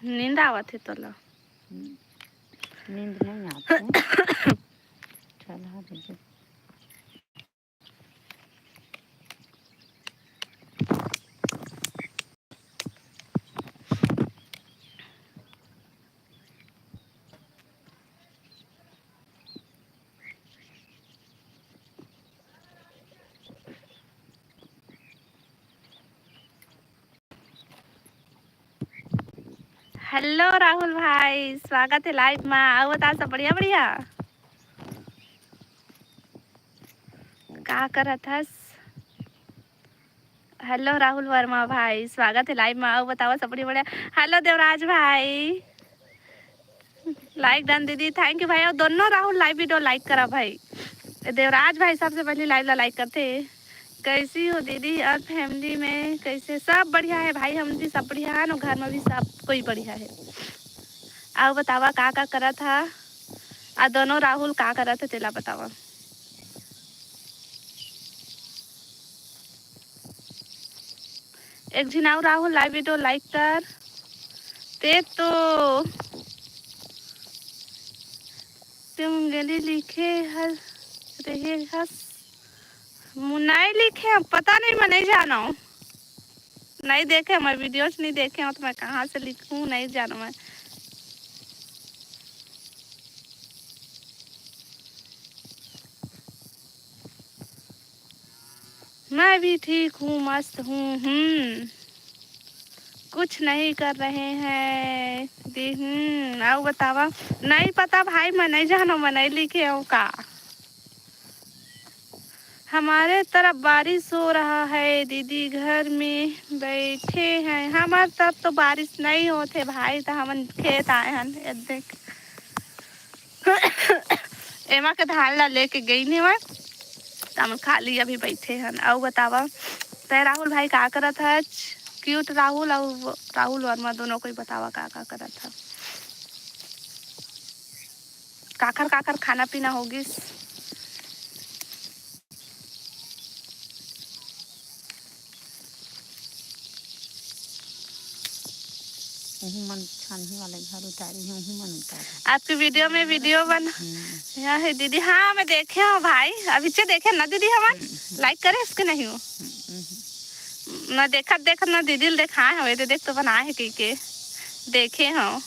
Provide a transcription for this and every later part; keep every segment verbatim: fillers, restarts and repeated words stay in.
नींद आवत हे तोला? नींद नहीं आती। चल, हाँ, दीदी। हेलो राहुल भाई, स्वागत है लाइव मा। अउ बता, सब बढ़िया बढ़िया? का करत हस? हेलो राहुल वर्मा भाई, स्वागत है लाइव मा। अउ बतावा, सब बढ़िया बढ़िया? हेलो देवराज भाई, लाइक डन दीदी, थैंक यू भाई। अउ दोनों राहुल लाइव वीडियो लाइक करा भाई। देवराज भाई सबसे पहले लाइव ला लाइक करते। कैसी हो दीदी? और फैमिली में कैसे? सब बढ़िया है भाई, हम भी सब बढ़िया है ना, घर में भी सब कोई बढ़िया है। अउ बतावा, का का करत हा? आ दोनों राहुल का करत हे, तेला बतावा। एक झिन अउ राहुल, लाइव वीडियो लाइक कर। ते तो तुम गली लिखे हस, रहे हस। मु-, नहीं लिखे, पता नहीं, मैं नहीं जाना हूँ। नहीं देखे, मैं वीडियोज नहीं देखे हूँ, तो मैं कहाँ से लिखूँ, नहीं जाना मैं। मैं भी ठीक हूँ, मस्त हूँ। हम्म, कुछ नहीं कर रहे हैं दी। हम्म, अउ बतावा। नहीं पता भाई, मैं नहीं जानो, मैं नहीं लिखे हूँ का। हमारे तरफ बारिश हो रहा है दीदी, घर में बैठे हैं। हमारे तरफ तो बारिश नहीं होते भाई, तो हमन खेत आए हन। ये देख, एमा के धान ला लेके गई नहीं मैं, तो हमन खाली अभी बैठे हन। अउ बतावा, तै राहुल भाई का करत हच? क्यूट राहुल अउ राहुल वर्मा दोनों कोई बतावा, का का करत ह? काखर काखर खाना पीना होगिस? उहू मन छानही वाले घर उतारी है, उहू मन उतारी। आपके वीडियो में वीडियो बन हम्म। यहाँ है दीदी। हाँ, मैं देखे हूँ भाई, अभी से देखे ना दीदी, हमन हम्म, हम्म। लाइक करे इसके नहीं हो। हम्म, हम्म। मैं देखत देखत ना दीदी ल देखाए हवे, तो देख तो बनाए है कही के देखे हूँ।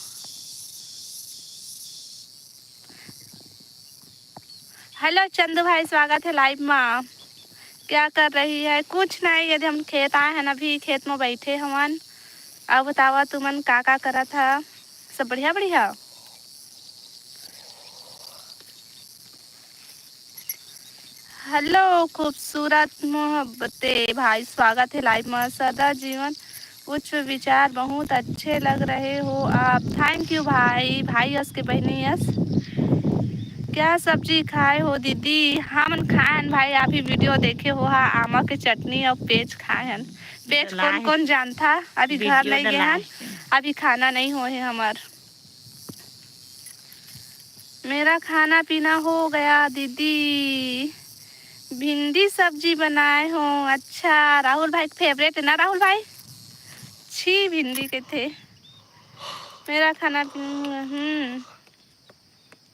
हेलो चंदू भाई, स्वागत है लाइव मा। क्या कर रही है? कुछ नहीं, यदि हम खेत आए हैं ना, अभी खेत में बैठे हवन। अब बतावा, तुमन का का करत ह? सब बढ़िया बढ़िया। हेलो खूबसूरत मोहब्बते भाई, स्वागत है लाइव मा। सदा जीवन उच्च विचार, बहुत अच्छे लग रहे हो आप। थैंक यू भाई, भाई यस के बहनी यस। क्या सब्जी खाए हो दीदी? हमन खाए हन भाई, आप ही वीडियो देखे हो हा, आमा के चटनी अउ पेज खाए हन। पेज कौन कौन जानता? अभी घर नहीं गए हन, अभी खाना नहीं हो है हमार। मेरा खाना पीना हो गया दीदी, भिंडी सब्जी बनाए हो। अच्छा, राहुल भाई के फेवरेट है ना राहुल भाई? छी भिंडी के थे। मेरा खाना पीना, हम्म।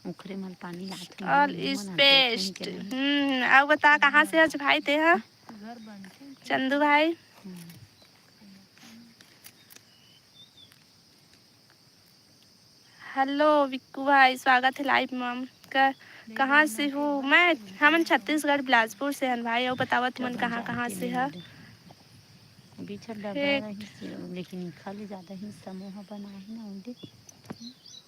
ओखरे मल पानी लात हे, all is best। हम्म, अउ बता, कहाँ से हच भाई ते ह? चंदू भाई। हम्म। हेलो विक्कू भाई, स्वागत है लाइव मा। क-, कहाँ से हो? मैं, हमन छत्तीसगढ़ बिलासपुर से हन भाई। अउ बतावा तुमन कहाँ कहाँ से ह? बिछड़ डब्बा रहिस, लेकिन इखर ले ज्यादा हिस्सा मोहा बनाही ना उंदे।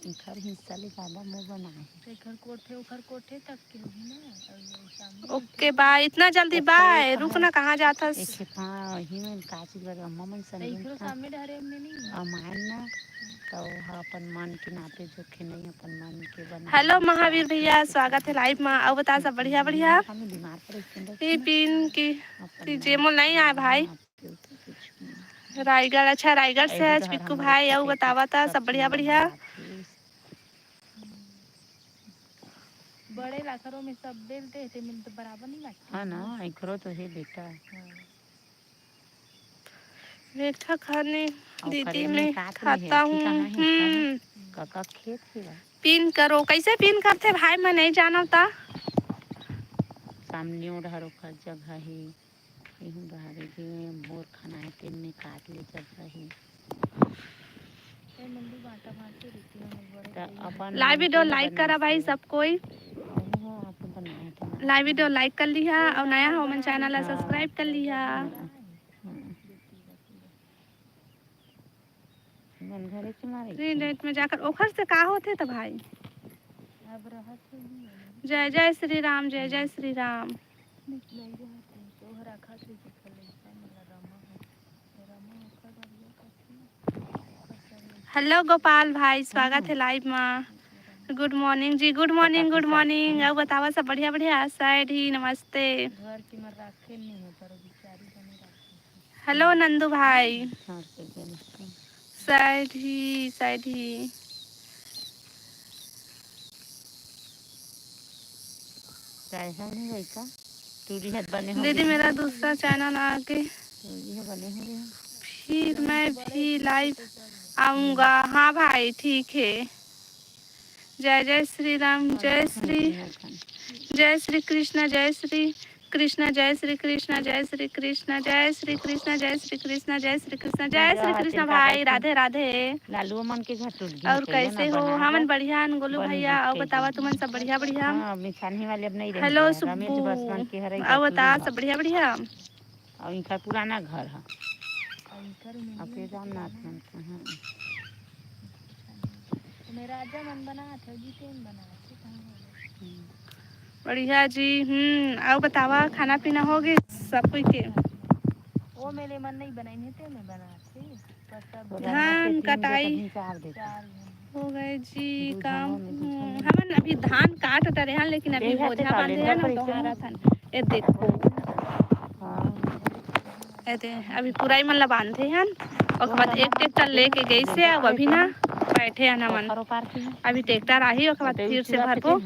इखर हिस्सा ले ज्यादा मोह बनाही। एखर कोठे, ओखर कोठे तक के होही ना, अउ ये सामने ओके, बाय। इतना जल्दी ओखरे बाय? रुक ना, कहाँ जात हस? एखे पा, ही में काची लगा, अम्मा मन संगे इखरो था। सामने डहरे में नहीं। अमायन ना, तो ओहा अपन मन के नापे जोखे नहीं, अपन मन के बना हेलो महावीर भैया, स्वागत है लाइव मा। अउ बता, सब बढ़िया, बढ़िया? हम बीमार पड़े, इसके अंदर ये पिन की, अपन ये मन जेमो के नहीं आए भाई। रायगढ़, अच्छा, रायगढ़ से है पिक्कू भाई। अउ बतावा ता, सब बढ़िया, बढ़िया? बड़े लाखरों में सब बेलते हैं, ते मिल तो बराबर नहीं बांटते। हाँ ना, इखरो तो है बेटा। हाँ। लेठा खाने दीदी, मैं खाता हूँ। हम्म। कका खेत हे बा। पिन करो, कैसे पिन करथे भाई, मैं नहीं जानव ता। सामने ओढ़र ओखर जगह हे, एहू डहर हे जे मोर खाना हे, तेन में काट ले जगह हे। त अपन live video like करा भाई सब कोई। Live video like कर लिहा और नया हो मन channel ला subscribe कर लिहा। मन घरे के मारे। Screen rate में जाकर ओखर से का होथे त भाई? जय जय श्री राम, जय जय श्री राम। Hello गोपाल भाई, स्वागत हे live मा। Good morning जी, good morning, good morning। अउ बतावा सब बढ़िया बढ़िया? सैड ही नमस्ते। घर के मर राखे नहीं हो, पर बिचारी बने राखे। Hello नंदू भाई। सैड ही, सैड ही। दीदी, मेरा दूसरा channel आ गए, फिर मैं भी live आऊँगा। हाँ भाई, ठीक है। जय जय श्री राम, जय श्री, जय श्री कृष्णा, जय श्री कृष्णा, जय श्री कृष्णा, जय श्री कृष्णा, जय श्री कृष्णा, जय श्री कृष्णा, जय श्री कृष्णा, जय श्री कृष्णा भाई, राधे राधे। लालू मन के घर टूट गया। और कैसे हो? हमन बढ़िया हन गोलू भैया, और बतावा तुमन सब बढ़िया बढ़िया? हाँ, मिछानी वाले अब नहीं रहे। Hello सुब्बू, और बता सब बढ़िया बढ़िया? और इनका पुराना घर है। अब ये जानना था। बढ़िया जी। हम्म, अउ बतावा, खाना पीना हो गए सब कोई के? वो मेरे मन नहीं बनाई नहीं थे, मैं बना थी। धान कटाई हो गए जी काम। हम्म, हमन अभी धान काट डरे हन, लेकिन अभी बोझा बांधे हन, तो हमारा थन। ये देखो, हाँ। एदे, अभी पुराई मन ला बांधे हन, ओकर बाद एक ट्रैक्टर लेके गइसे, अब अभी ना बैठे हन हमन। अभी ट्रैक्टर आही, ओकर बाद फिर से भरबो।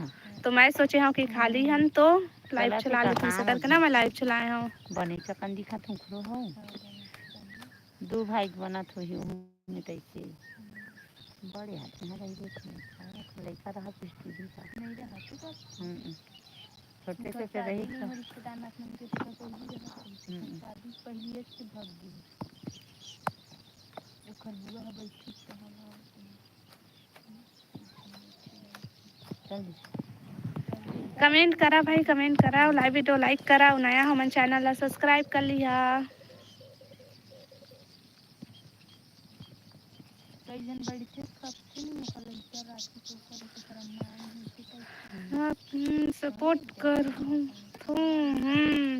तो मैं सोचे हूँ कि खाली हन तो लाइव चला लेथन, से करके ना मैं लाइव चलाए हूँ। बने चकन दिखत हूँ, खरो हूँ। दू भाई के बनत होही, ओहू में तैसे। बड़े हाथ में रही थे, लइका रहा कुछ टीवी का। नहीं रहा, तू का? हम्म। छोटे से शादी रही में रिश्तेदार नात मन के तो कोई भी रहा। हम्म। शादी पहली एक से भग गई। ओकर बुआ ह बैठी त हवा। चल दे। Comment करा भाई, comment करा, live video like करा, नया हमन channel ला subscribe कर लिहा। कई झन बैठे खपथे नहीं, ओकर लइका राखी तो ओकर के करम में आई नहीं, ठीक है। हाँ, हम्म, support करहूँ तो, हम्म।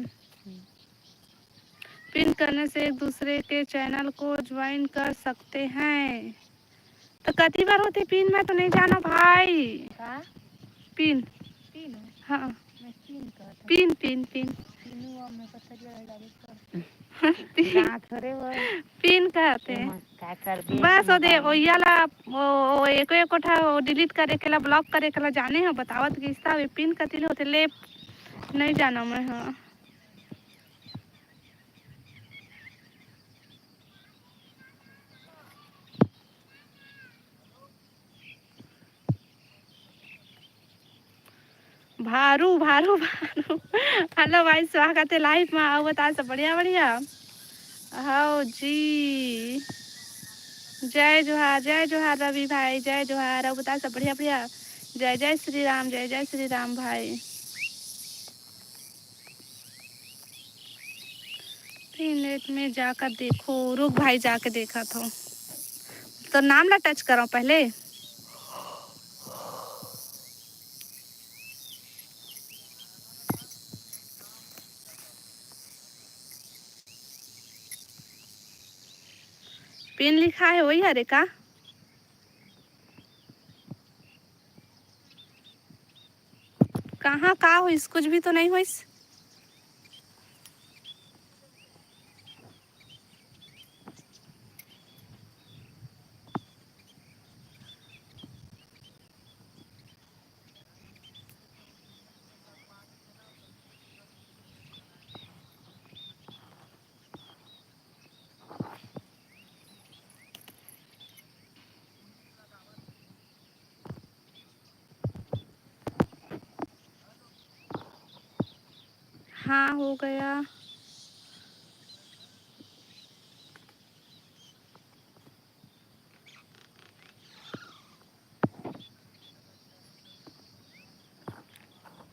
पिन करने से एक दूसरे के channel को join कर सकते हैं। तो कति बार होथे पिन, मैं तो नहीं जाना भाई। का? पिन। पिन? हाँ। मैं पिन कहत हूँ। Pin, pin, pin. पिनू और मैं पथरिया लगा दे। पिन। पिन कहत हे। बस ओ दे, ओइया ला, ओ, ओ, एको, एको ठा, ओ, delete करे के ला, block करे के ला, जाने हो, बतावत किस्ता, वे पिन कति ले होथे, ले, नहीं जाना मैं, हाँ। भारू, भारू, भारू। Hello भाई, स्वागत हे live मा। अउ बता, सब बढ़िया, बढ़िया? हव जी। जय जोहार, जय जोहार रवि भाई, जय जोहार। अउ बता, सब बढ़िया, बढ़िया? जय जय श्री राम, जय जय श्री राम भाई। Pin rate में जाकर देखो, रुक भाई, जाके देखत हूँ। तो नाम ला touch करो पहले। Pin लिखा है, वही हरे का? कहाँ का होइस, कुछ भी तो नहीं होइस। हाँ, हो गया।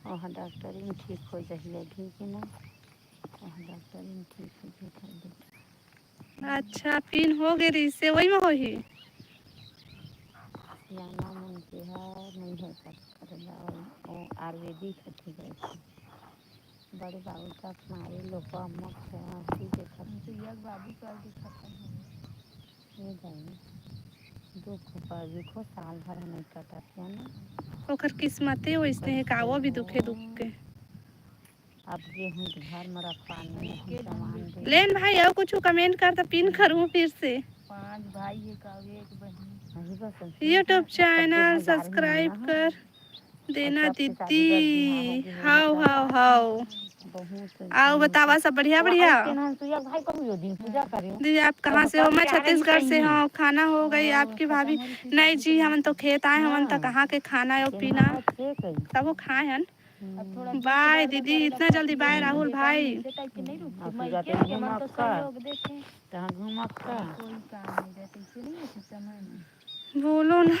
ओह डॉक्टरी में ठीक हो जाही, अभी कि ना? ओह डॉक्टरी में ठीक हो जाही, कर दे। अच्छा, पिन हो गे रहिसे, वही में होही। सियाना मन के हर नहीं हो सकत, कर दवा, ओ आयुर्वेदिक ह, ठीक है। बड़े बाबू का मारे लोग अम्मा के आंसू देखत। उनके यज्ञ बाबू कर दिखत है। ये जाए दुख पर दुखो साल भर नहीं कटत है ना। ओकर किस्मते वैसने है का, वो भी दुखे दुख के। अब गेहूं के घर में रखवानी है, हम जवान दे। लेन भाई, और कुछ कमेंट कर तो पिन करूँ फिर से। पांच भाई है का, एक बहन। वही बस, YouTube चैनल सब्सक्राइब कर देना दीदी। हाव, हाव, हाव। बहुत आओ बतावा सब बढ़िया, बढ़िया। भाई कहूँ यो दिन पूजा करे। दीदी, आप कहाँ से हो? मैं छत्तीसगढ़ से हूँ। खाना हो गई आपकी भाभी? नहीं जी, हमन तो खेत आए, हमन तो कहाँ के खाना है पीना। तब वो खाए हन। बाय दीदी, इतना जल्दी बाय राहुल भाई। तहाँ घूमब का? बोलो ना।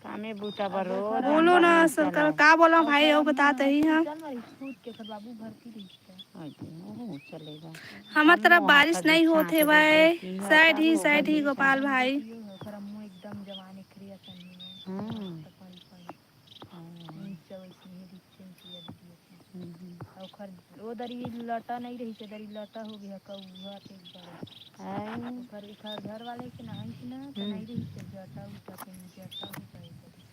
कामे बूता बर रोज बोलो ना, सरकार, का बोला भाई, वो बता तही हम। चल मारी, सूत के ओकर बाबू भर्ती रहिस का। अरे, ओहो, चलेगा। हमर तरफ बारिश नहीं होत हे भाई, साइड ही, साइड ही गोपाल भाई। ओकर अम्मू एकदम जवान एकरे असन ही है। हाँ। नीचे वैसे ही दिखते हैं, पिया दीदी। हम्म, हम्म। ओखर ओ दरी लटा नहीं रही, से दरी लटा हो गया, कौआ के बड़े। आय। ओखर, ओखर घर वाले के नाई के ना, तो हम्म। नहीं रही, से जटा उटा के जटा हो गए दरी।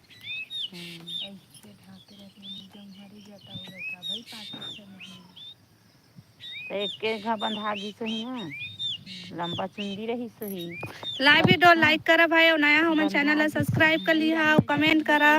हम्म। ऐसे ढाके रहते हैं, जब हमारे जटा हो गया था भाई, पाँच छः महीने। तो एक के घर बंधा गिस ही ना, लंबा चुंदी रही सही। लाइव वीडियो लाइक करा भाई, और नया हो मन चैनल ला सब्सक्राइब कर लिहा और कमेंट करा।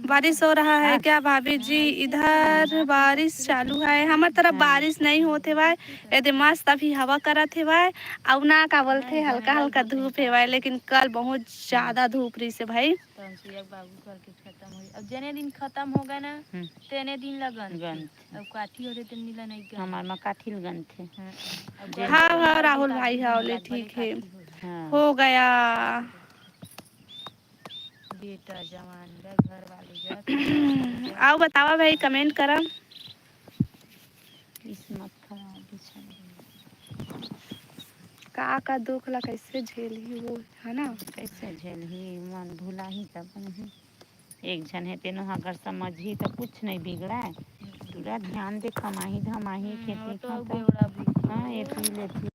बारिश हो रहा है क्या भाभी जी? इधर बारिश चालू है, हमर तरफ बारिश नहीं होत हे भाई, एदे मस्त अभी हवा करत हे भाई, अउ ना का बोलथे, हल्का हल्का धूप हे भाई, लेकिन कल बहुत ज्यादा धूप रहिसे भाई। तो हम सुइया के बाबू करके खत्म हो, अब जने दिन खत्म हो गए ना, हम्म। तेने दिन लगन गन। अब काठी हो रहे, तेन मिला नहीं गन। हमार माँ काठी लगन थे। हाँ। अब जे हाँ, हाँ, राहुल भाई, हाँ, ले ठीक है। हाँ। हो गया। बेटा जवान बा, घर वाले जात। आओ बतावा भाई, कमेंट करा। किस्मत खराब बिचारी। का का दुख ला कैसे झेलही वो, है ना? कैसे झेलही, मन भुलाही तब नहीं। एक झन हे, तेनो ह अगर समझही त कुछ नहीं बिगड़ाय। पूरा ध्यान दे, कमाही धमाही, हम्म, खेती वो तो खाता। बेवड़ा भी हाँ, एती लेती।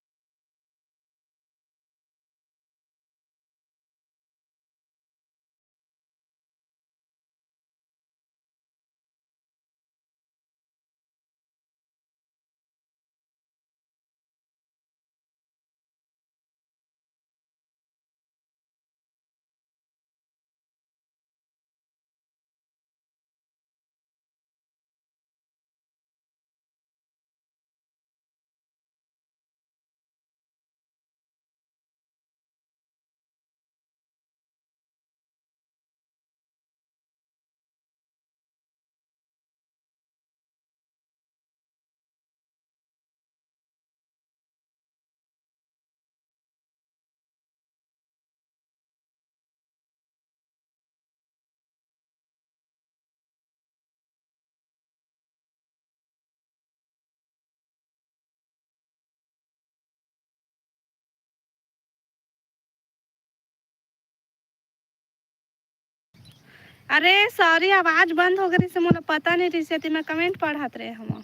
अरे सॉरी, आवाज बंद हो गई से मोला पता नहीं रही से, मैं कमेंट पढ़त रहे हम।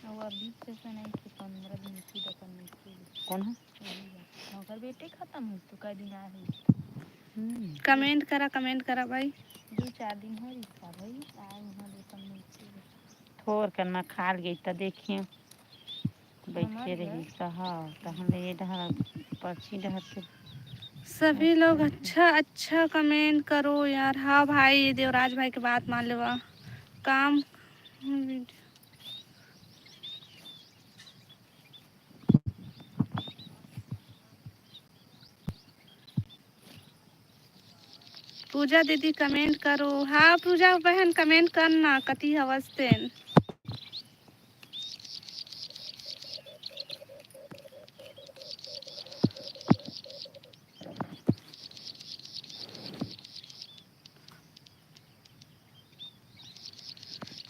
वो अभी से सुनाई कि पंद्रह दिन की रकम मिलती है। कौन है? वही है। ओकर बेटे खत्म हो तो कई दिन आ रही। हम्म। कमेंट करा, कमेंट करा भाई। दो चार दिन हो रही था भाई, आए वहाँ रकम मिलती है। थोर कर ना खा गई तो देखियो। बैठे रही तो हाँ, तो हम ये डहर, पर्ची डहर के। सभी लोग अच्छा अच्छा कमेंट करो यार। हाँ भाई, देवराज भाई के बात मान लेवा। काम वीडियो। पूजा दीदी comment करो। हाँ पूजा बहन comment करना, कति हवस तेन।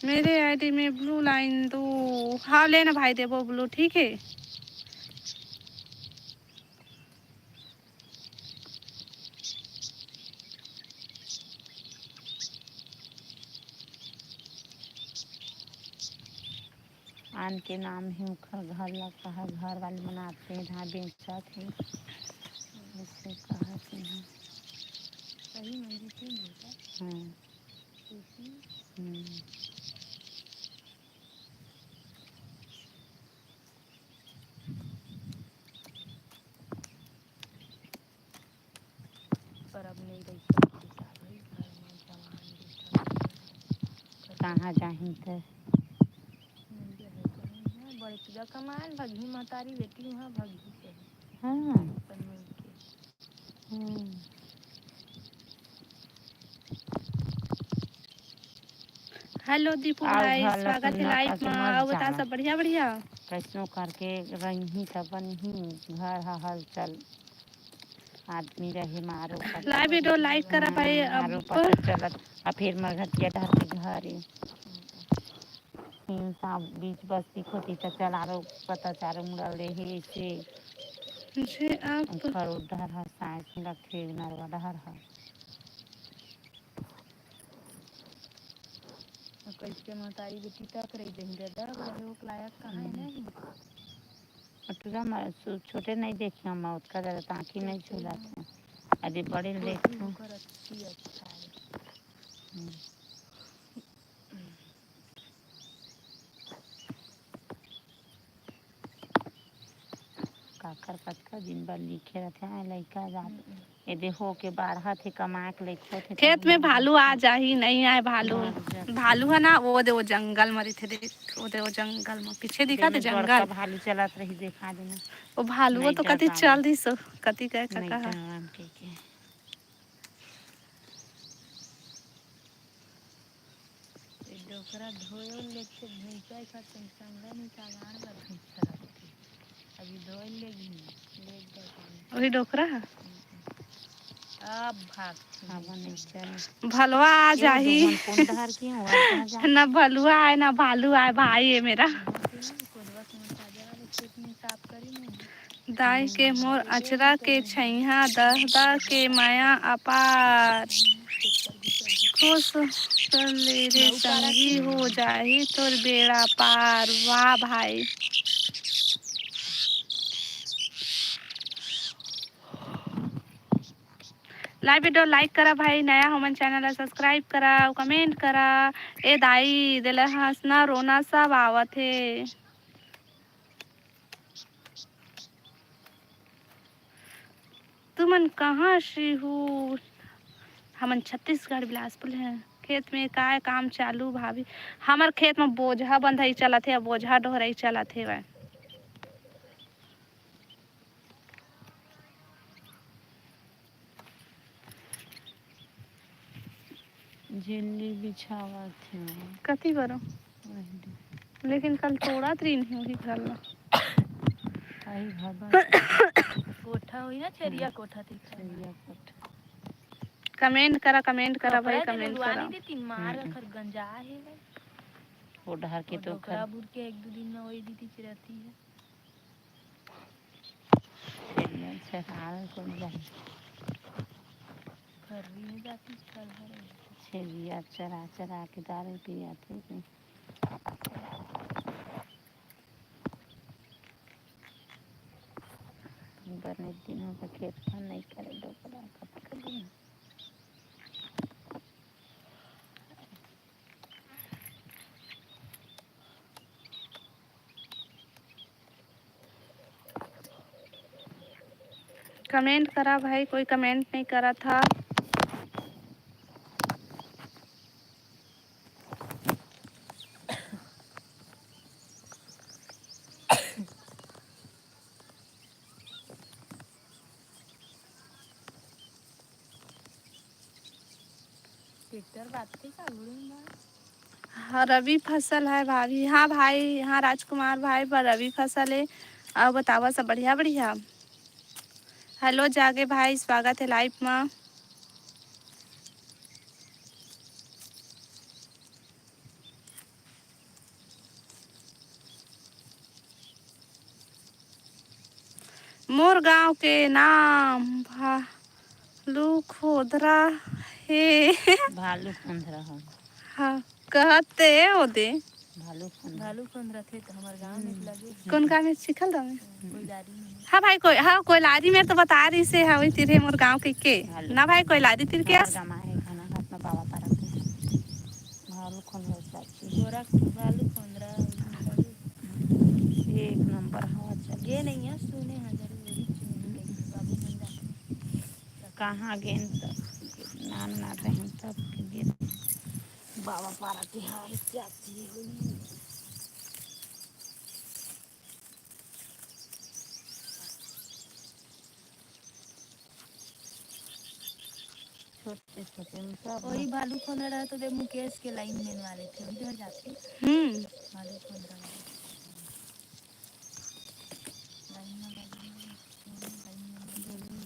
मेरे आईडी में ब्लू लाइन दो। हाँ लेना भाई, देबो ब्लू, ठीक है। आन के नाम ही ओखर घर ला कहा, घर वाले बनाते हैं, जहाँ बेचत है, उससे कहा कि हाँ। सही मंदिर के बेटा। हाँ। हम्म। पर अब नहीं रही सब बेटा भाई, घर में जवान बेटा। कहाँ जाही त? बड़े पूजा कमान भगही, महतारी बेटी वहाँ भगही से। हाँ। अपन मिल के। हम्म। हेलो दीपू भाई, स्वागत है लाइव में। आओ बता, सब बढ़िया बढ़िया? कैसनो करके रही त बनही, घर ह हलचल, आदमी रहे मारो पता। लाइव वीडियो लाइक करा भाई। अब मारो पता चलत, आ फिर मरघटिया डहर के घर है। हिंसा बीच बस्ती खोती त चलारो पता चारो मुड़ा ले हे से। जे आप खरो डहर ह साइंस लगथे नरवा डहर ह। कैसे महतारी बेटी तक रही जही दादा, बड़े ओक लायक कहाँ है नहीं। अटूरा में सु-, छोटे नहीं देखी हम, ओतका ज्यादा ताकि नहीं झूलत है। अरे बड़े देखो। हम्म। काकर कतका दिन बर लिखे रथे, आए लइका जात। हम्म। ए दे हो के बाढ़त हे, कमा के लइक होत हे, खेत में भालू आ जाही, नहीं आए भालू। भालू है ना, वो दे वो जंगल में रहिथे, देख, वो दे वो जंगल में, पीछे दिखा दे जंगल। भालू चलत रही, देखा देना। वो भालू वो तो कति चल दिस, कति कहे का कहा। डोकरा धोए लेके भैंसा का संग नहीं, सामान ला भैंसा रखती। अभी धोए लेगी, ले गए। वही डोकरा है। अब भाग। भलवा आ जाही। ना भलुआ आए, ना भालू आए, भाई है मेरा। कोदवा के मसाजा वाले खेत में साफ करी नहीं। दाई के मोर अचरा के छैहा, दह दह के मया अपार। खुश कर ले रे संगी, हो जाही तोर बेड़ा पार। वाह भाई। लाइव वीडियो लाइक करा भाई, नया हमन चैनल ला सब्सक्राइब करा, कमेंट करा। ए दाई देला हंसना रोना सब आवत हे। तुमन कहाँ से हो? हमन छत्तीसगढ़ बिलासपुर हैं। खेत में काय काम चालू भाभी? हमर खेत में बोझा बंधई चलत हे, बोझा डोहरई चलत हे। झिल्ली बिछावत हे। कति करो? लेकिन कल तोड़त रहिन हे वही घर ला। कोठा होई ना, छेरिया कोठा दिखा। छेरिया कोठा। कमेंट करा, कमेंट करा भाई, कमेंट करा। तीन मार अखर गंजा हे। वो डहर के तो डोकरा बुर के एक दो दिन में वही दीदी चिरती है। छेरिया चरा के दारू पियाथे। बने दिन हो खेत खार नहीं करे, डोकरा कतका दिन। कमेंट करा भाई, कोई कमेंट नहीं करा था। ट्रैक्टर बात थी का घुड़ू में? हाँ, रबी फसल है भाभी। हाँ भाई, हाँ राजकुमार भाई, पर रबी फसल है। अउ बतावा सब बढ़िया बढ़िया। हेलो जागे भाई, स्वागत है लाइव मा। मोर गांव के नाम भालू खोदरा हे। भालू खोंधरा हो। हाँ, कहते ओदे। भालू खोंधरा। भालू खोंधरा थे तो हमार गांव में लगे। कौन गांव में? चिखल गांव में। कोइलारी में। हाँ भाई, कोई, हाँ, कोइलारी में तो बता रही से, हाँ, वही तीर है मोर गांव के, के। भालू ना भाई, कोइलारी तीर के हमार आस- गांव है, खाना हाथ में बाबा पारा के। भालू खोंधरा चाची। गोरख भालू खोंधरा। एक नंबर हवा चल। ये नहीं है, सुने हैं जरूर, वही सुने हैं, बाबू मंडा। कहाँ गेन तब? नान ना रहें तब के गेन। बाबा पारा के हाय जाती हुई। छोटे छोटे में सब वही भालू खोंधरा रहे तो दे मुकेश के लाइन में वाले थे, उधर जाते। हम्म। भालू खोंधरा वाले। लाइन में लगे हैं, लाइन में लगे हैं।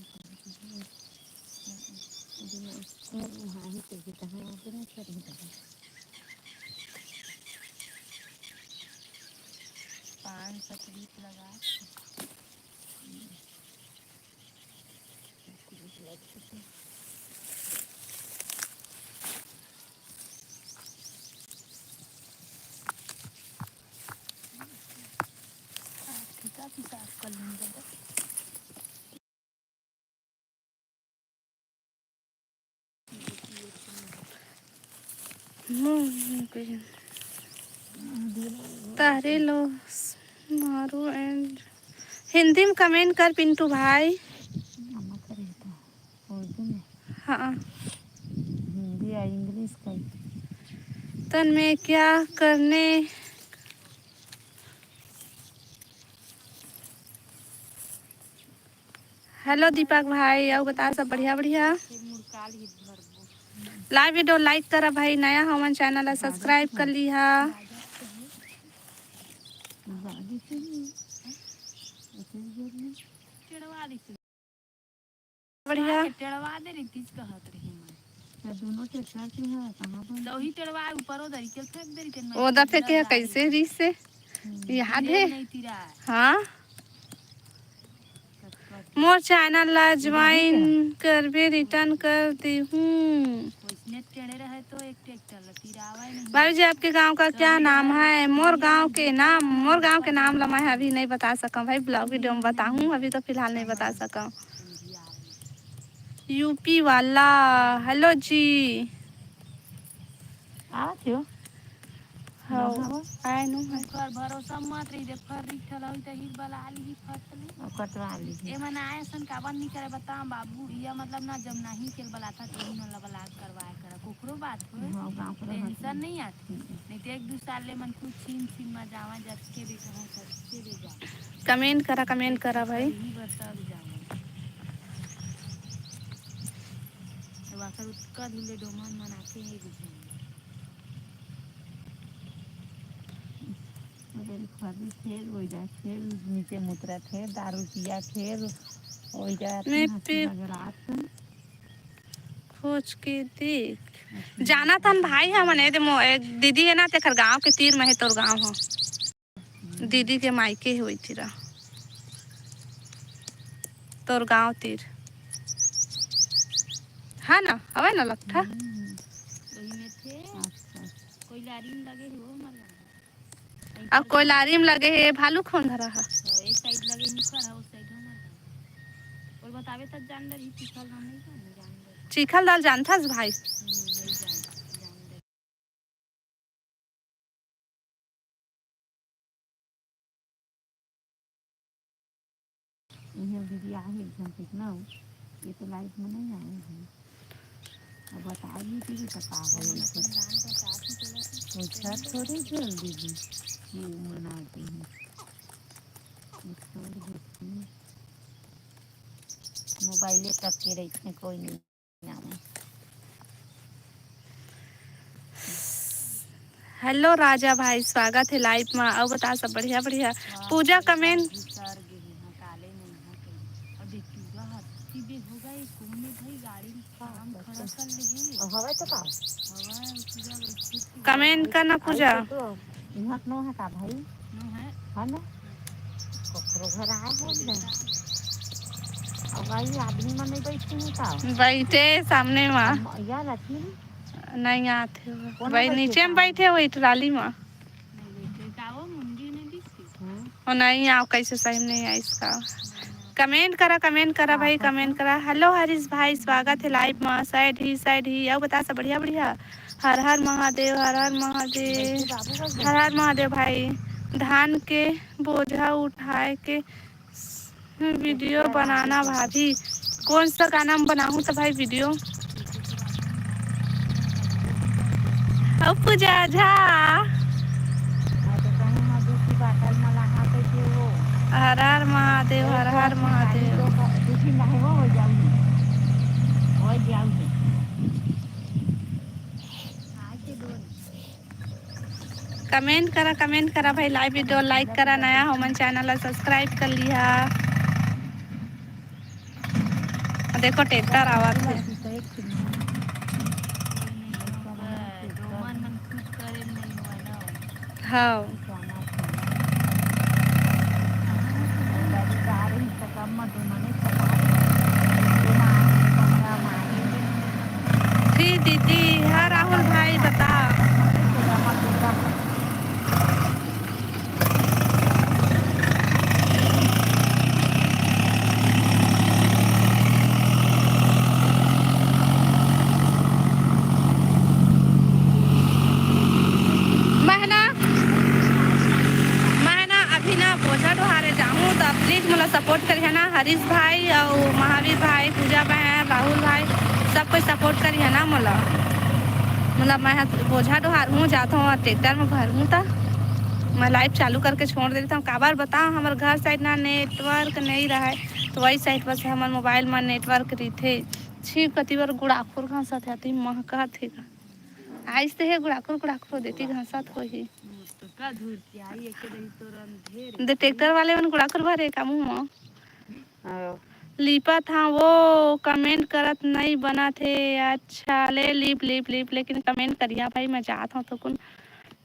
पान पतरी लगा। तारे लो मारू एंड हिंदी में कमेंट कर पिंटू भाई। हाँ। हिंदी या इंग्लिश का। तन में क्या करने। हेलो दीपक भाई, अउ बता सब बढ़िया बढ़िया। लाइव वीडियो लाइक करा भाई, नया हमन चैनल ला सब्सक्राइब कर लिहा। बढ़िया। टेढ़वा दे रही तीज कहत रही मैं। तो दोनों टेढ़वा के है, कहाँ पर? तो वही टेढ़वा ऊपरो दरी के फेंक दे रही तेन में। ओदा फेंके है, कैसे रीस से? हम्म। याद है? नहीं तिरा। हाँ। मोर चैनल ला ज्वाइन करबे, रिटर्न कर देहूँ। वैसने टेढ़े रहे तो एक ट्रैक्टर ला तिरावा ही नहीं। भाभी जी, आपके गांव का क्या नाम है? मोर गांव के नाम, मोर गांव के नाम ला मैं अभी नहीं बता सकूँ भाई, ब्लॉग वीडियो में बताऊँ, अभी तो फिलहाल नहीं बता सकूँ। यूपी वाला, हेलो जी। आवत हो? हाँ, आए नु है। ओकर भरोसा मत रही, जे फर रिक ठला होई त हीर बला ली, फर तले। ओ कटवा ली। ए मन आए सन काबर नहीं करे बता बाबू, इया मतलब ना जब नहीं के बलाता तो ही मन ला बला करवाए करा। कोकरो बात हो, हाँ, गाँव के टेंशन नहीं आती। हम्म। नहीं तो एक दो साल ले मन कुछ छीन छीन मा जावा, जब के भी कहाँ, जब के भी जावा। कमेंट करा, कमेंट करा भाई। यही बता भी जावा। तो वाकर उत्का धुले डोमन मन आके ये भी अरे खरी फेर हो जाए, फेर नीचे मुतरा, फेर दारू पिया, फेर हो जाए, मैं पे नगरात। खोज के देख। अच्छा। जाना तन भाई, हमन ए दे मो-, ए दीदी है ना, तेकर गांव के तीर में है तोर गांव हो। दीदी के मायके होई तिरा। तोर गांव तीर। हाँ ना, हवे ना लट्ठा? हम्म। वही में थे। अच्छा। कोइलारी में लगे हो हमारे गाँव। अब कोइलारी में लगे हे, भालू खोंधरा हा। हाँ, एक साइड लगे निकर है, उस साइड हमारे गाँव। कोई बतावे तब जान दे, चिखल नाम नहीं जान, जान दे। चिखल दाल जानथस भाई? हम्म, नहीं जान, जान दे। इहे दीदी आहे एक झन ठीक ना, ये तो लाइफ में नहीं आए हैं। अब बता दी थी कि पता है ये कुछ। वो छत थोड़ी चल दीदी, ये मनाती है। ये छोड़ देती है। मोबाइले तक के रही, इसमें कोई नहीं। नाम है। हेलो राजा भाई, स्वागत है लाइव में। अउ बता, सब बढ़िया बढ़िया? हाँ, पूजा, कमेंट। सर गे हे, हाँ, काले नहीं, हाँ, कहीं। अब देख, पूरा हद की बे हो गई, कौन में भाई गाड़ी में काम खड़ा कर ले हे। हवा तो का? हवा है, पूजा बैठी थी। कमेंट करना पूजा। आई तो, तो इहाँ नो है का भाई? नो है। है ना? कखरो घर आए हो ना? अब भाई, आदमी मन नहीं बैठे हैं का? बैठे सामने में। अब यार, अथी नहीं आते हो। कोन भाई, बैठे नीचे में का? बैठे हो, ट्राली में। नहीं बैठे, का वो मुंडी नहीं दिखती? हम्म। और नहीं आओ, कैसे सही में नहीं आइस का? कमेंट करा, कमेंट करा भाई, कमेंट करा। हेलो हरीश भाई, स्वागत है लाइव में। सैड ही, सैड ही। अउ बता, सब बढ़िया बढ़िया? हर हर महादेव, हर हर महादेव। हर हर महादेव भाई। धान के बोझा उठाए के वीडियो बनाना भाभी। कौन सा गाना में बनाऊँ तो भाई वीडियो? अउ पूजा झा। हर हर महादेव, हर हर महादेव। कमेंट करा, कमेंट करा भाई, लाइव वीडियो लाइक करा, नया हो मन चैनल ला सब्सक्राइब कर लिहा। देखो ट्रैक्टर आवत हे। हाँ। फिर दीदी, हाँ राहुल भाई बता। मैं ना, मैं ना अभी ना बोझा डोहारे जाहूँ, तो प्लीज मोला सपोर्ट करिहा ना, हरीश भाई अउ महावीर भाई, पूजा बहन, राहुल भाई, सब कोई सपोर्ट करिहा ना मोला। मतलब मैं ह बोझा डोहारहूँ, जात हूँ ट्रैक्टर में भरहूँ, त मैं लाइव चालू करके छोड़ देत हूँ। काबर बताओ, हमर घर साइड ना नेटवर्क नहीं रहे, तो वही साइड बस हमर मोबाइल में नेटवर्क रहिथे। छी कति बर गुड़ाखुर घासत हे, अति महकत हे। आइस ते हे गुड़ाखुर, गुड़ाखुर देती घासत होही। तो का धूर के आई, एके दही तोर अंधेर। दे ट्रैक्टर वाले मन गुड़ाखुर भरे का मुंह में। हाँ। लिपत हाँ वो, कमेंट करत नहीं बनत हे। अच्छा, ले लिप, लिप, लिप, लेकिन कमेंट करिया भाई, मैं जात हूँ तो कुन।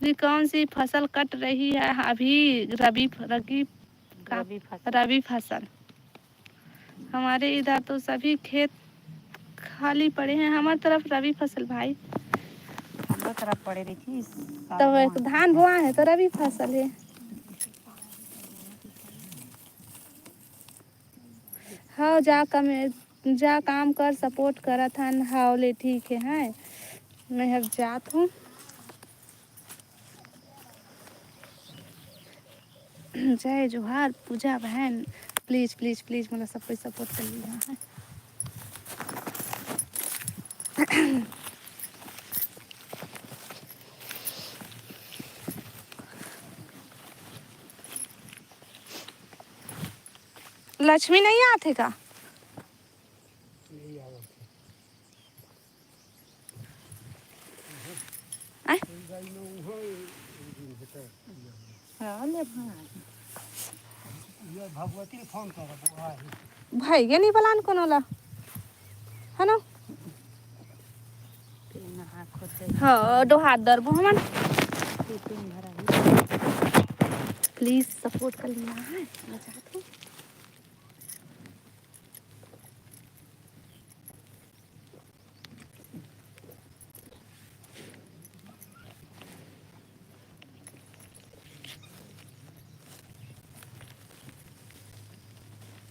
जी, कौन सी फसल कट रही है अभी? रबी, रबी का? रबी फसल। रबी फसल। हमारे इधर तो सभी खेत खाली पड़े हैं। हमार तरफ रबी फसल भाई। हमरो तरफ पड़े रही थी। तब एक धान बोआ है तो रबी फसल है। हाँ, जा कमे-, जा काम कर, सपोर्ट करत हन। हाँ, ले ठीक है, हैं। मैं अब जात हूँ। जय जोहार पूजा बहन, प्लीज, प्लीज, प्लीज, मोला सब कोई सपोर्ट कर लिया है। लक्ष्मी नहीं आथे का? आय? हाँ, ले भाई। ये भगवती के फोन कर, वो आए। भाई, ये नहीं बलान कोनो ला, है ना? हाँ, डोहार दरबो हमन। प्लीज सपोर्ट कर लिया है, मैं चाहती हूँ।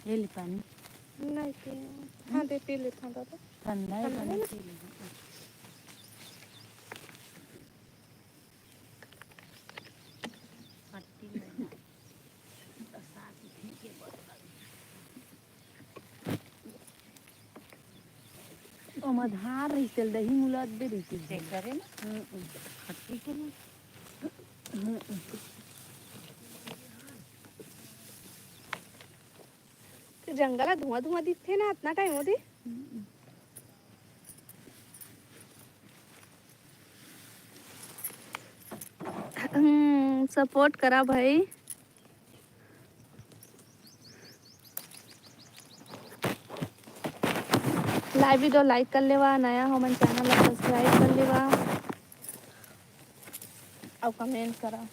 ले ले पानी। नहीं पिए। हाँ, दे, पी लेता हूँ दादा। ठंडा है, ठंडा पानी है ना? पी ले। ओमा धान रहिस तेल दही मुला दे रहिस तेल। चेक करे ना। हम्म, हम्म। खट्टी के ना। हम्म, हम्म। तो जंगल धुआं धुआं दिखथे ना अतना टाइम होथे। हम्म। support करा भाई। Live video like कर लेवा, नया हो मन channel ला subscribe कर लेवा, अउ comment करा।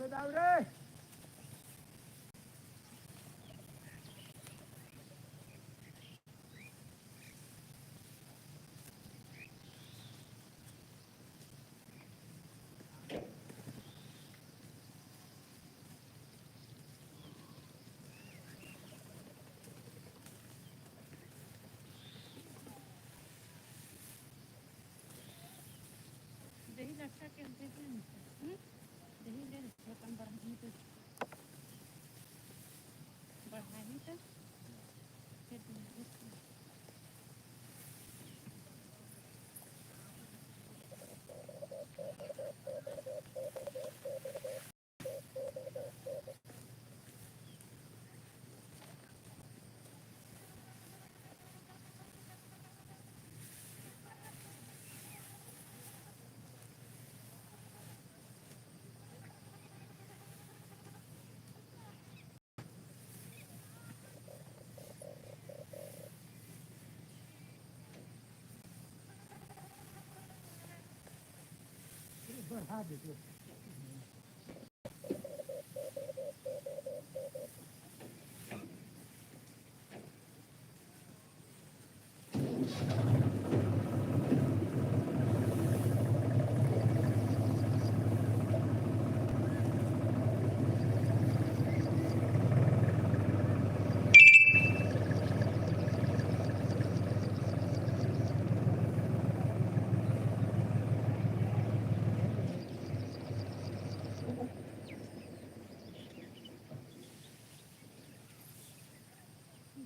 दाऊ रे। दही लट्ठा के दे दे। हम्म? दही ले ले, अपन बढ़ानी तो, बढ़ानी तो, फिर दूंगी। बढ़ा दे।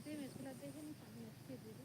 दे, मैं थोड़ा दे दे, नहीं पानी अच्छे दे दे।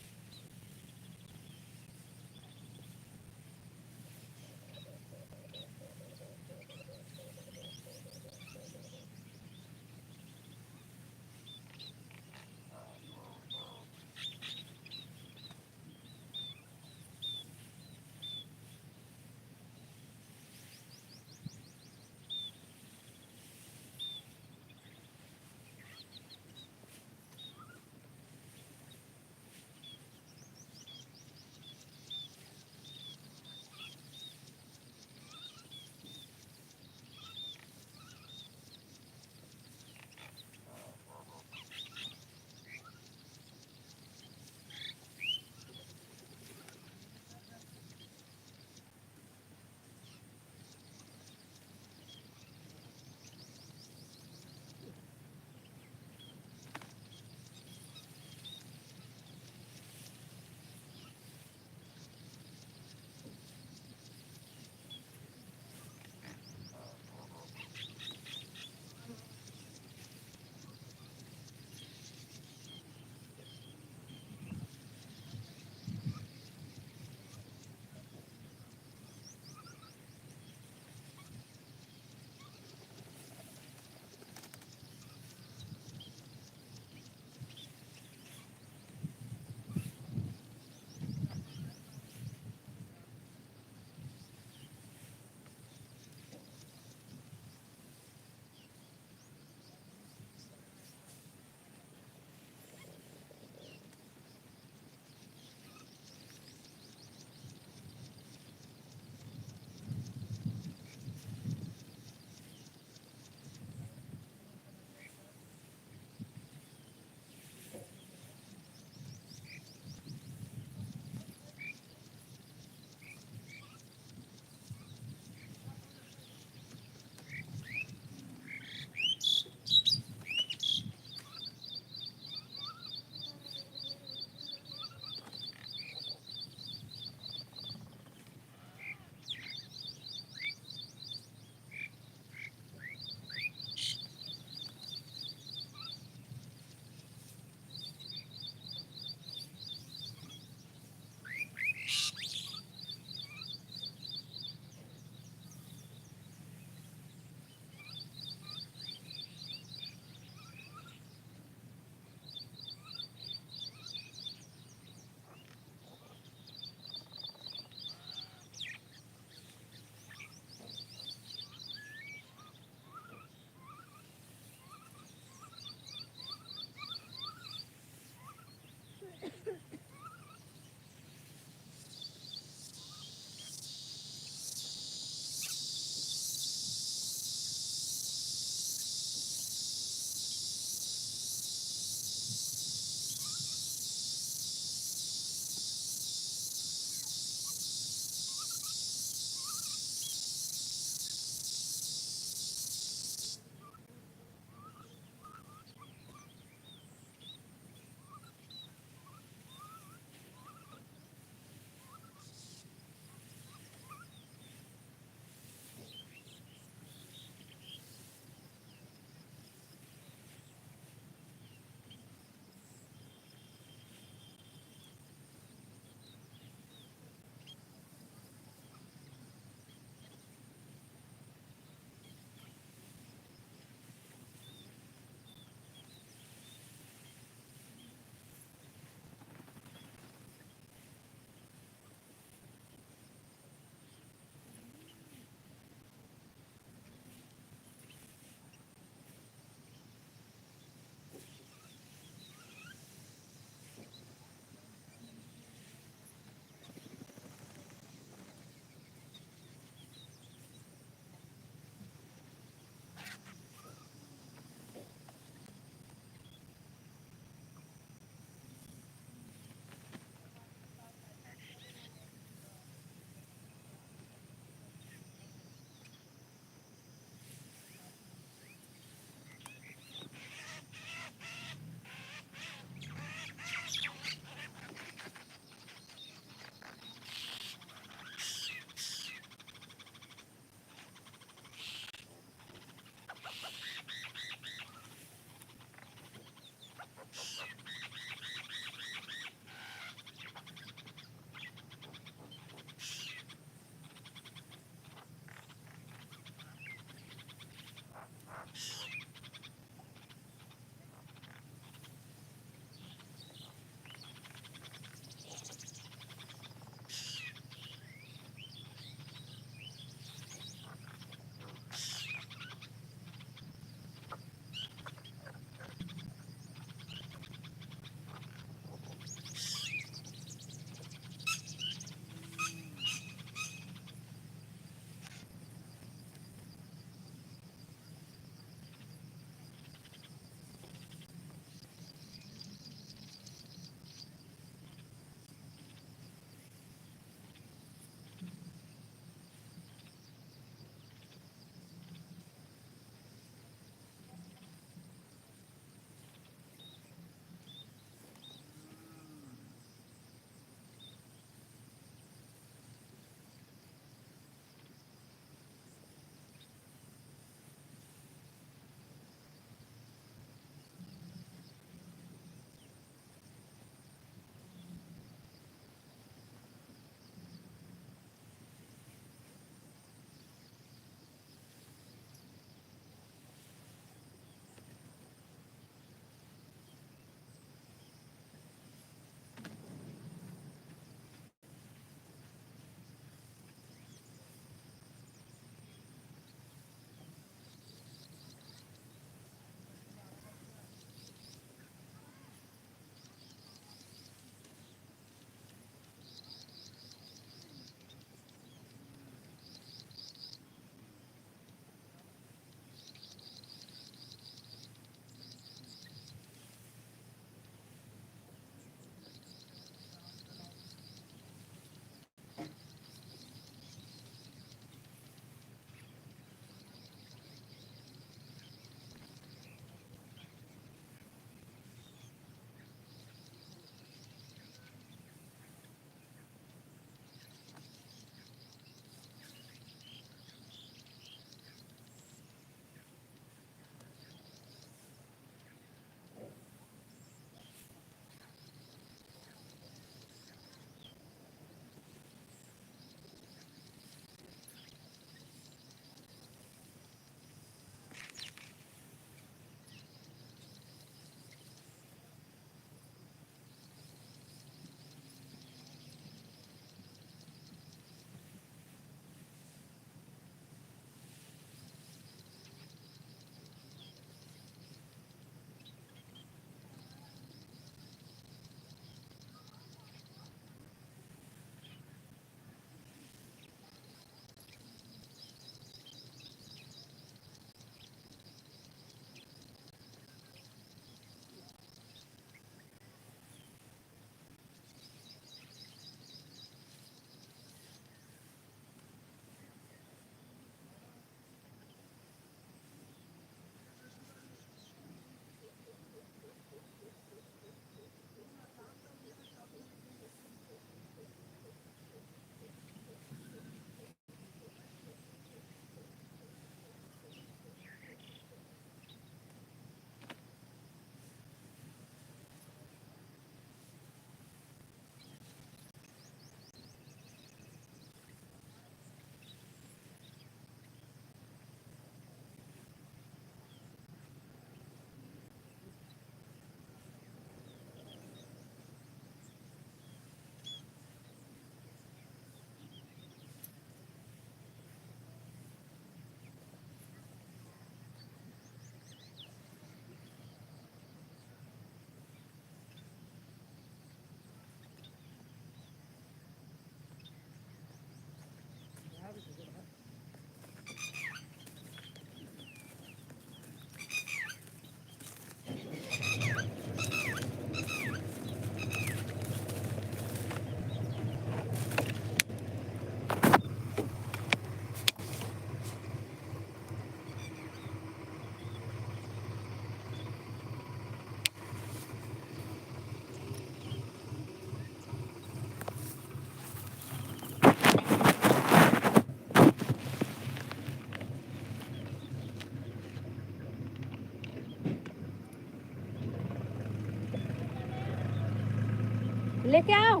लेके आओ,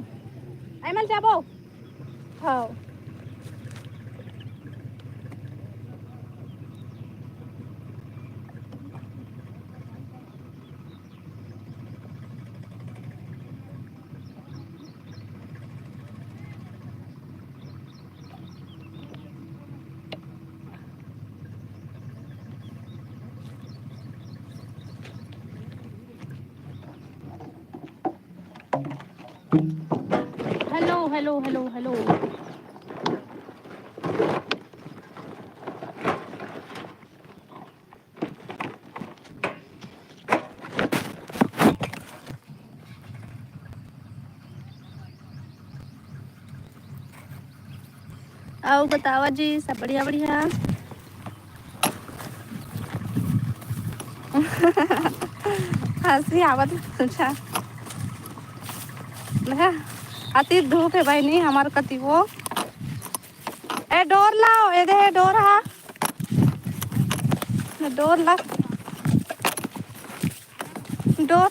एमल जाबो। हाँ। Hello, hello, hello, hello. अउ बतावा जी, सब बढ़िया, बढ़िया? हंसी आवत हे, अच्छा। देखा, अति धूप हे बहिनी हमर कति वो। ए, डोर लाओ, ए दे, डोर हा। डोर ला। डोर।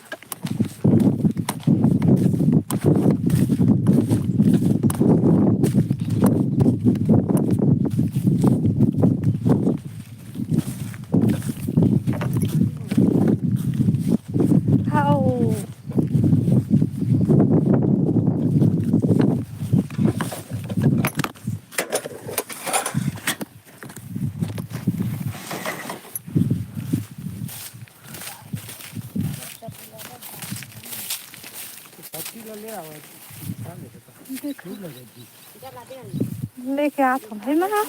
हाओ। पत्ती ला ले आवा, निकाल ले बेटा। देखो। फूल लगे जी। लेके आत हूँ भाई मैं।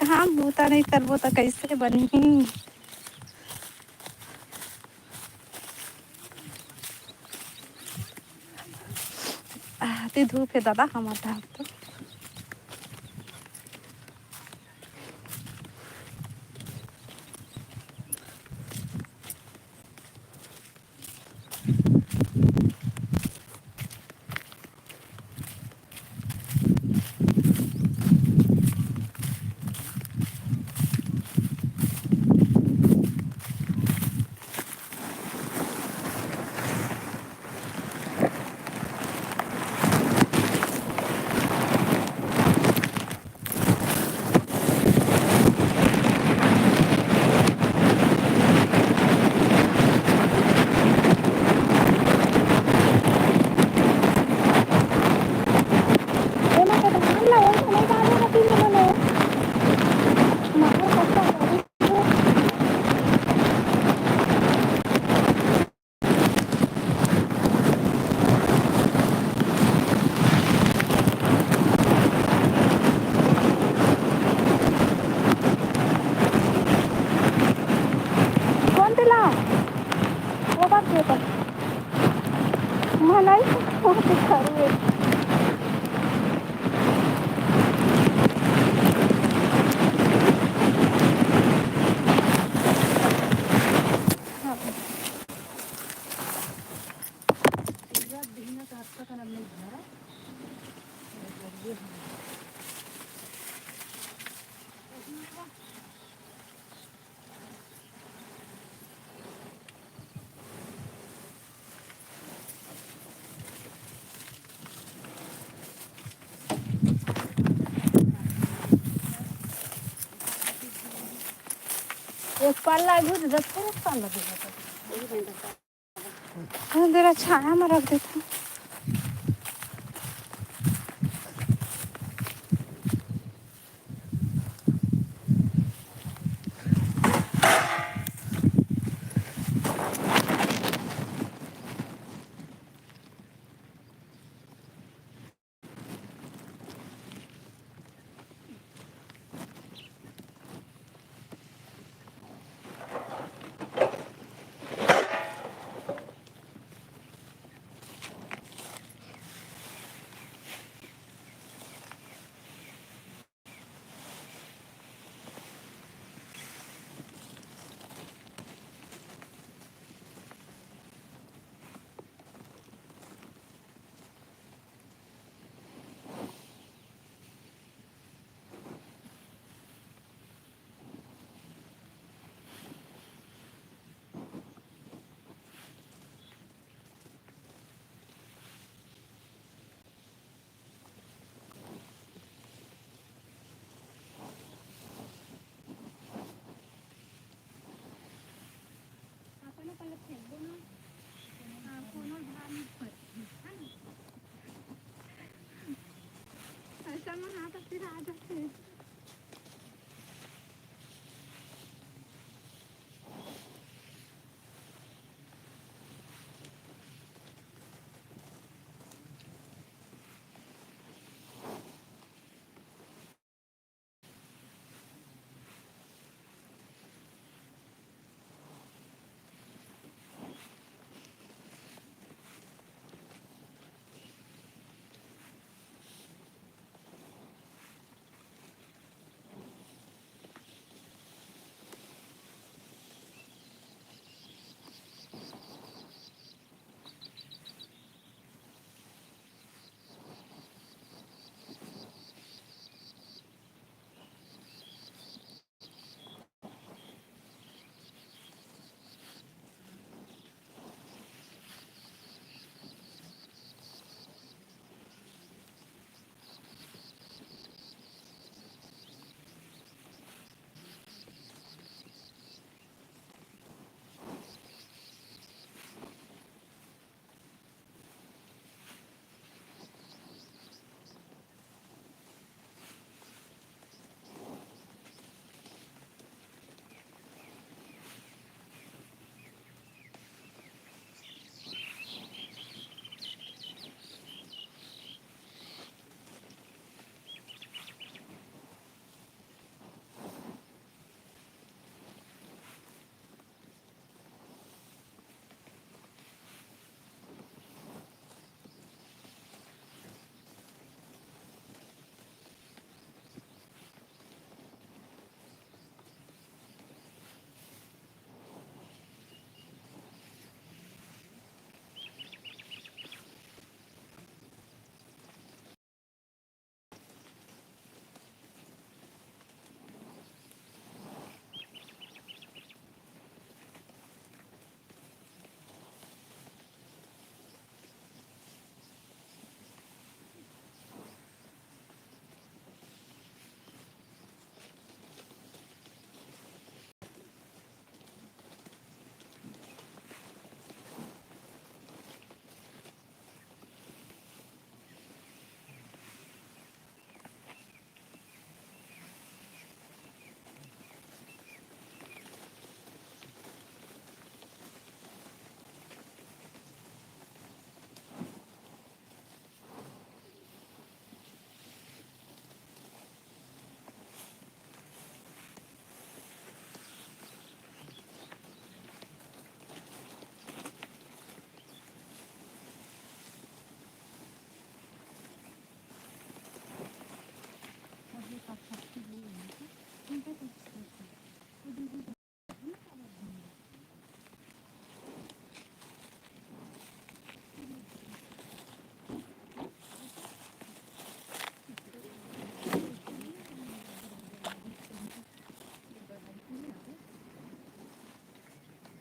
काम बूता नहीं करबो त कैसे बनही? आह, ते धूप हे दादा, हमर डहर तो। कौन तेला? वो बात के तो। मलाई, वो तो खरू है। एक पाल लागू दे, दस पर एक पाल लगेगा तो। अंधेरा छाया में रख देता हूँ। हाँ, कोनो भार नहीं पड़ती, है ना? ऐसा में हाथ फिर आ जाते हैं।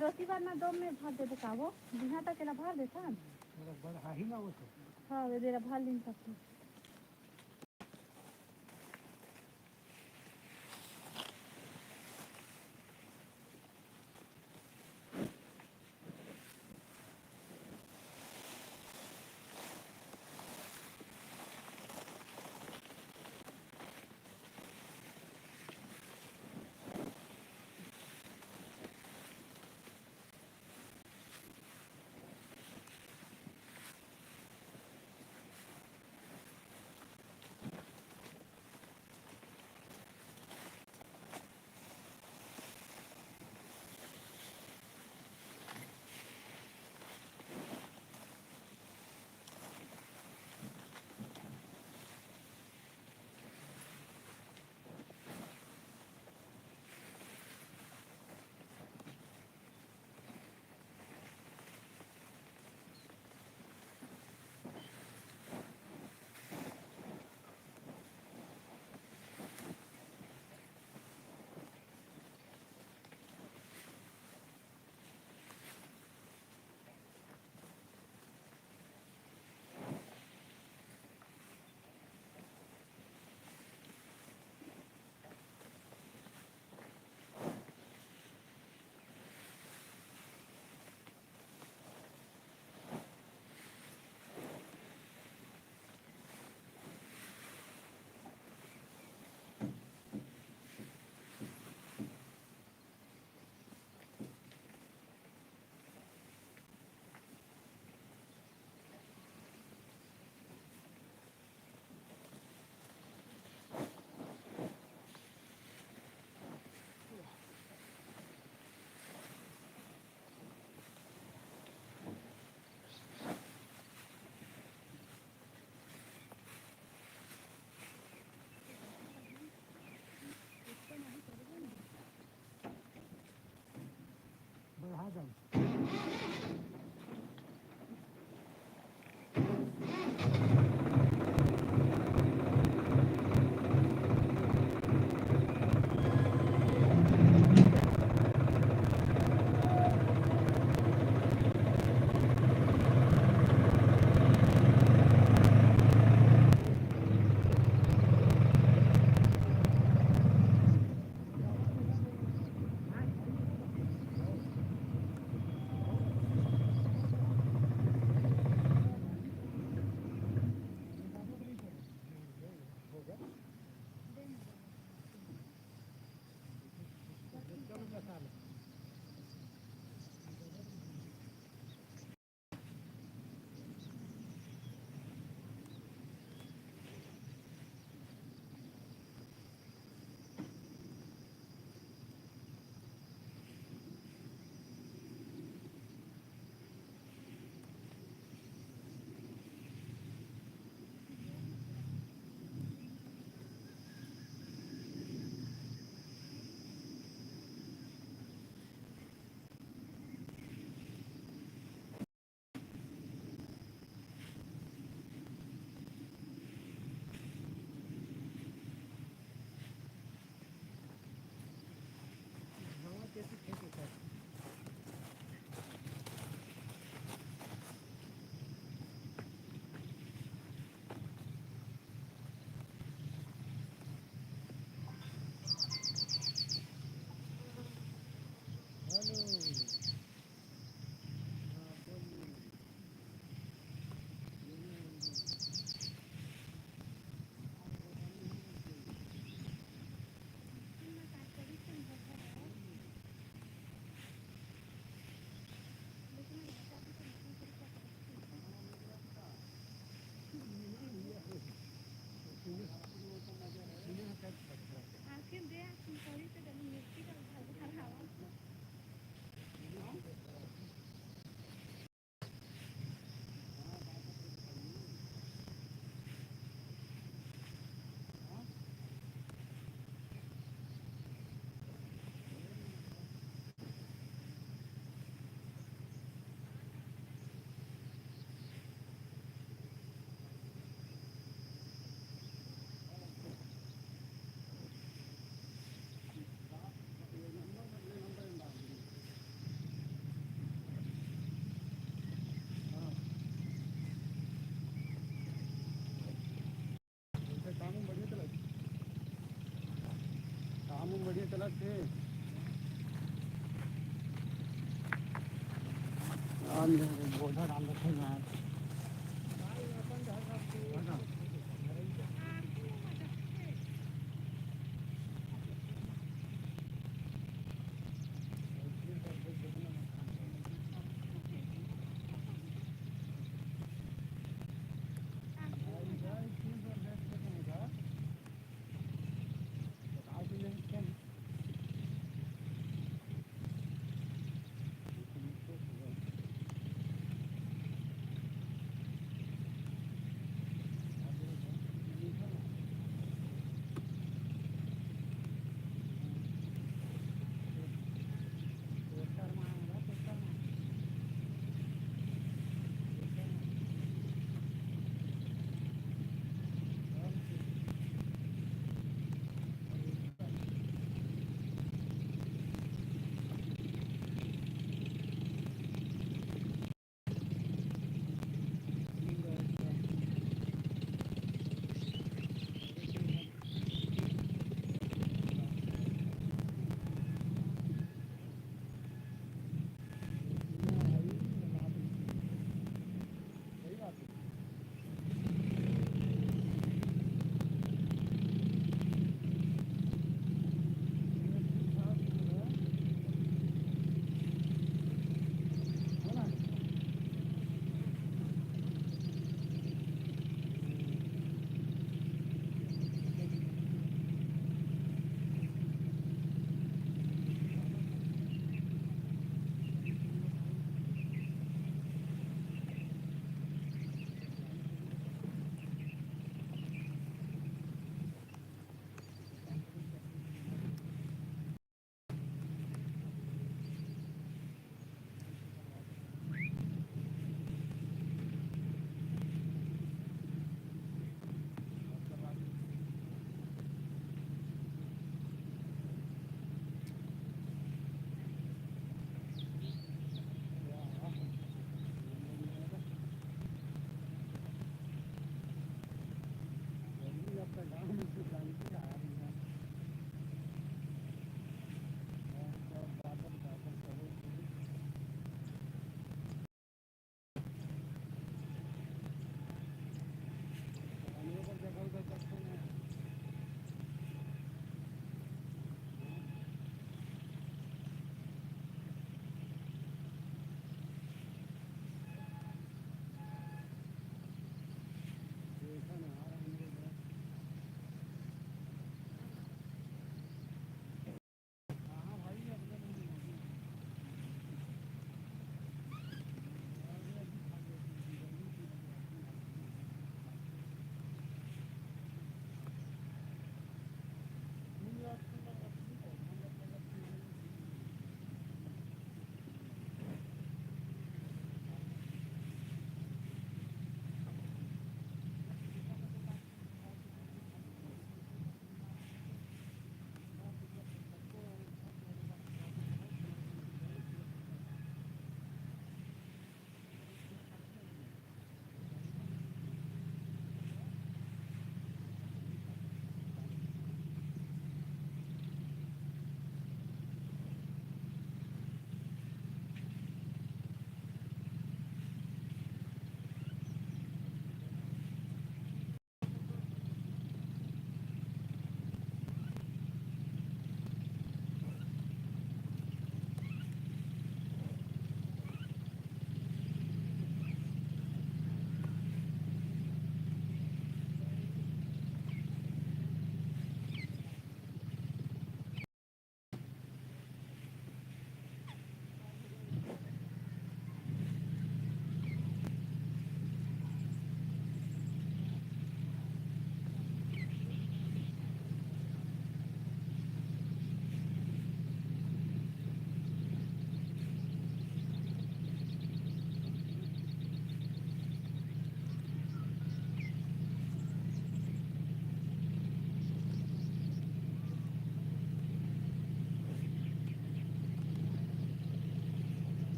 जोशी बर ना दो में भर देबो का वो? बिहान तक एला भर देथन। थोड़ा बड़ हाही ना वो तो। हाँ, वे देला भर लीन सकथे।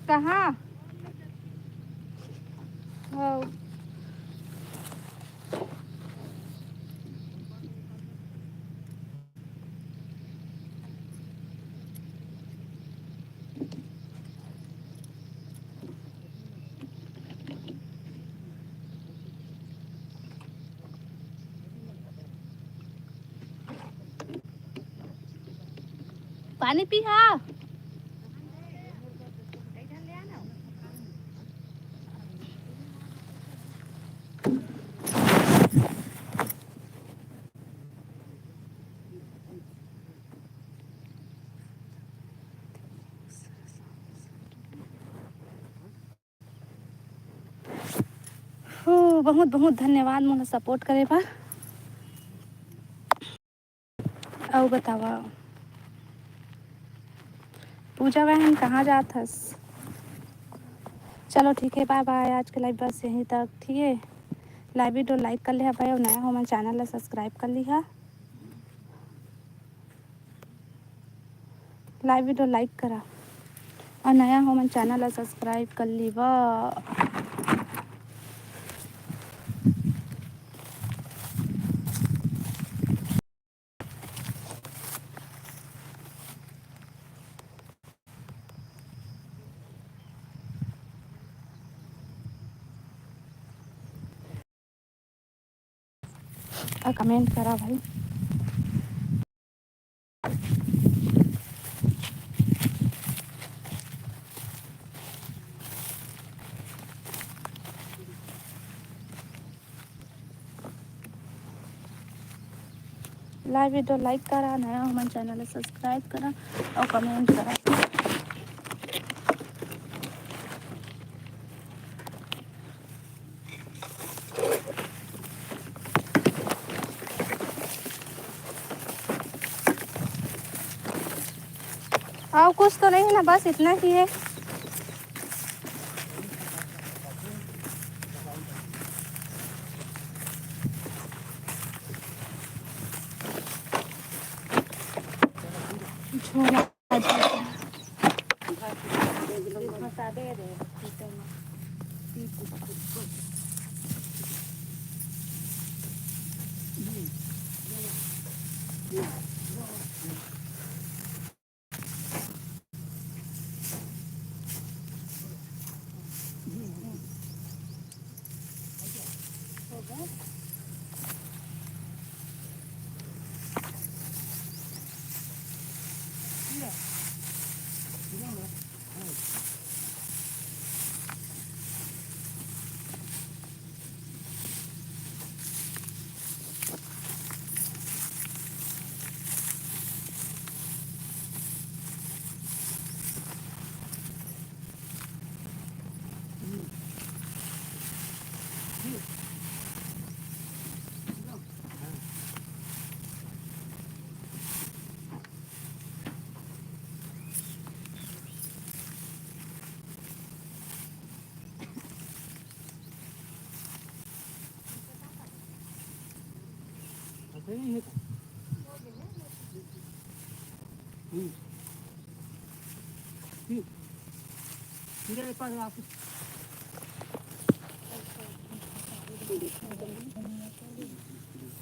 कहाँ? हाँ। पानी पीहा। हो, बहुत बहुत धन्यवाद मोला support करे बर। अउ बतावा पूजा बहन, कहाँ जात हस? चलो ठीक है, bye bye। आज के live बस यहीं तक, ठीक है। Live video like कर लिहा भाई, अउ नया हो मन channel ला subscribe कर लिहा। Live video like करा अउ नया हो मन channel ला subscribe कर लीवा। अउ comment करा भाई। Live video like करा, नया हमन channel ला subscribe करा अउ comment करा। अउ कुछ तो नहीं है ना, बस इतना ही है। झोला।